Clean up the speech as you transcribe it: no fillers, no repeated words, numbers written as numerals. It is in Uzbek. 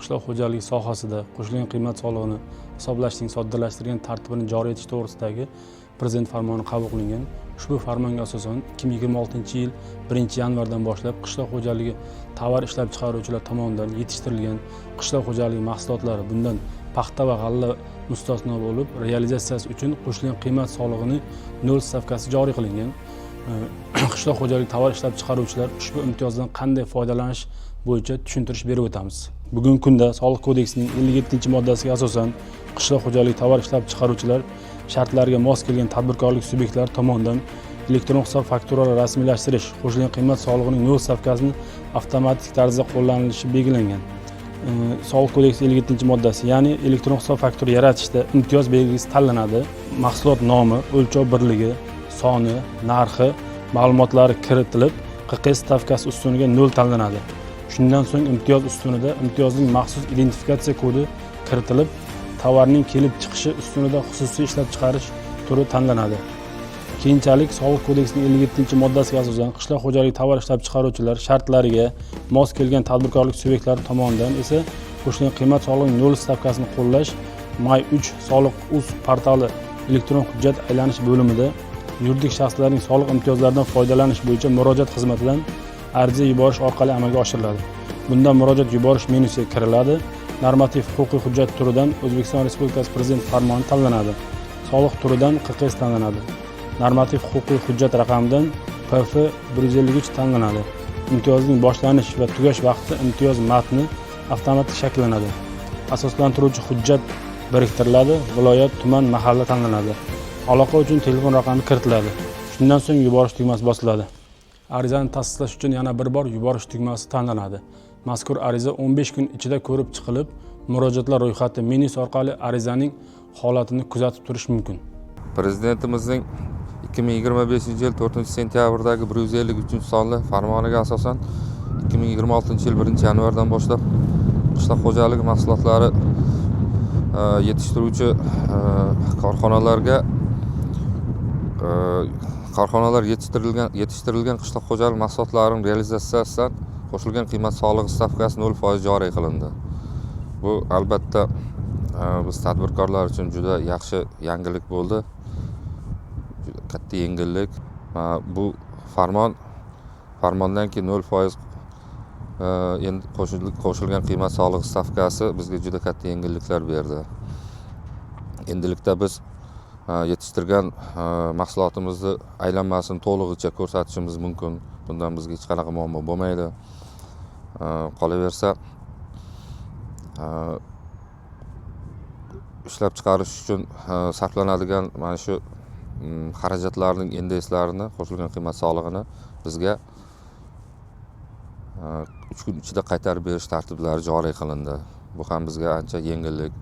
qishloq xo'jaligi sohasida qo'shilgan qiymat solig'ini hisoblashning soddalashtirilgan tartibini joriy etish to'g'risidagi Prezident farmoni qabul qilingan. Ushbu farmonga asosan 2026-yil 1-yanvardan boshlab qishloq xo'jaligi tovar ishlab chiqaruvchilar tomonidan yetishtirilgan qishloq xo'jaligi mahsulotlari, bundan paxta va g'alla mustasno bo'lib, realizatsiyasi uchun qo'shilgan qiymat solig'ini nol stavkasi joriy qilingan. Qishloq xo'jaligi tovar ishlab chiqaruvchilar ushbu imtiyozdan qanday foydalanish bo'yicha tushuntirish berib o'tamiz. Bugungi kunda Soliq kodeksining 57-moddasiga asosan qishloq xo'jaligi tovar ishlab chiqaruvchilar shartlariga mos kelgan tadbirkorlik subyektlari tomonidan elektron hisob fakturalar rasmiylashtirish qo'shilgan qiymat solig'ining nol stavkasini avtomatik tarzda qo'llanilishi belgilangan. Soliq kodeksi 57-moddasi, ya'ni elektron hisob faktura yaratishda imtiyoz belgisi tanlanadi, mahsulot nomi, o'lchov birligi, soni, narxi ma'lumotlari kiritilib, QQS stavkasi ustuniga nol tanlanadi. Shundan so'ng imtiyoz ustunida imtiyozning maxsus identifikatsiya kodi kiritilib, tovarning kelib chiqishi ustunida xususiy ishlab chiqarish turi tanlanadi. Keyinchalik Soliq kodeksining 57-moddasiga asosan qishloq xo'jaligi tovar ishlab chiqaruvchilar shartlariga mos kelgan tadbirkorlik subyektlari tomonidan esa qo'shilgan qiymat solig'ining nol stavkasini qo'llash My 3 soliq uz portali elektron hujjat aylanish bo'limida yuridik shaxslarning soliq imtiyozlaridan foydalanish bo'yicha murojaat xizmatidan ariza yuborish orqali amalga oshiriladi. Bunda murojaat yuborish menyusiga kiriladi, normativ huquqiy hujjat turidan O'zbekiston Respublikasi Prezidenti farmoni tanlanadi, soliq turidan QQS tanlanadi, normativ huquqiy hujjat raqamidan PF 153 tanlanadi. Imtiyozning boshlanish va tugash vaqti, imtiyoz matni avtomatik shakllanadi, asoslantiruvchi hujjat biriktiriladi, viloyat, tuman, mahalla tanlanadi, aloqa uchun telefon raqami kiritiladi. Shundan so'ng yuborish tugmasi bosiladi. Arizani tasdiqlash uchun yana bir bor yuborish tugmasi tanlanadi. Mazkur ariza 15 kun ichida ko'rib chiqilib, murojaatlar ro'yxati menyusi orqali arizaning holatini kuzatib turish mumkin. Prezidentimizning 2025-yil 4-sentyabrdagi 153-sonli farmoniga asosan 2026-yil 1-yanvardan boshlab qishloq xo'jaligi mahsulotlari yetishtiruvchi korxonalarga korxonalar yetishtirilgan qishloq xo'jaligi mahsulotlarining realizatsiyasidan qo'shilgan qiymat solig'i stavkasi 0% joriy qilindi. Bu, albatta, biz tadbirkorlar uchun juda yaxshi yangilik bo'ldi, juda katta yengillik. Bu farmondan keyin 0% endi qo'shilgan qiymat solig'i stavkasi bizga juda katta yengilliklar berdi. Endilikda biz yetishtirgan mahsulotimizni aylanmasini to'lig'icha ko'rsatishimiz mumkin. Bundan bizga hech qanaqa muammo bo'lmaydi. Qolaversa, ishlab chiqarish uchun sarflanadigan mana shu xarajatlarning NDSlarini, qo'shilgan qiymat solig'ini bizga 3 kun ichida qaytarib berish tartiblari joriy qilindi. Bu ham bizga ancha yengillik.